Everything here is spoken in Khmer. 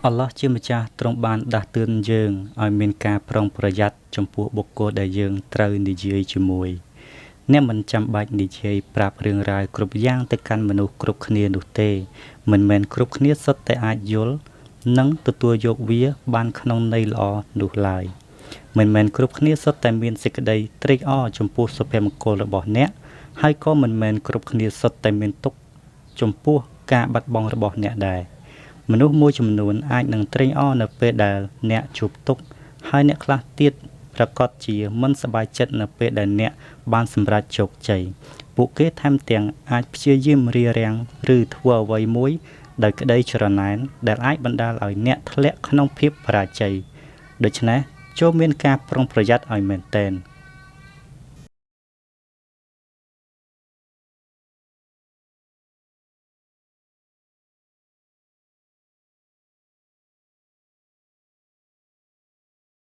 អល់ឡោះជាម្ចាស់ទ្រង់បានដាស់តឿនយើងឲ្យមានការប្រុងប្រយ័ត្នចំពោះបុគ្គលដែលយើងត្រូវនិយាយជាមួយ។ អ្នកមិនចាំបាច់និយាយប្រាប់រឿងរ៉ាវគ្រប់យ៉ាងទៅកាន់មនុស្សគ្រប់គ្នានោះទេ មិនមែនគ្រប់គ្នាសុទ្ធតែអាចយល់ និងទទួលយកវាបានក្នុងន័យល្អនោះឡើយ។ មិនមែនគ្រប់គ្នាសុទ្ធតែមានសេចក្តីត្រេកអរចំពោះសុភមង្គលរបស់អ្នក ហើយក៏មិនមែនគ្រប់គ្នាសុទ្ធតែមានទុក្ខចំពោះការបាត់បង់របស់អ្នកដែរ។ មនុស្សមួយចំនួនអាចនឹងត្រេកអរនៅពេលដែលអ្នកជួបទុក្ខ ហើយអ្នកខ្លះទៀតប្រាកដជាមិនសប្បាយចិត្តនៅពេលដែលអ្នកបានសម្រេចជោគជ័យ។ ពួកគេថែមទាំងអាចព្យាយាមរារាំងឬធ្វើអ្វីមួយដោយក្តីច្រណែនដែលអាចបណ្តាលឲ្យអ្នកធ្លាក់ក្នុងភាពបរាជ័យ។ ដូច្នេះ ចូរមានការប្រុងប្រយ័ត្នឲ្យមែនទែន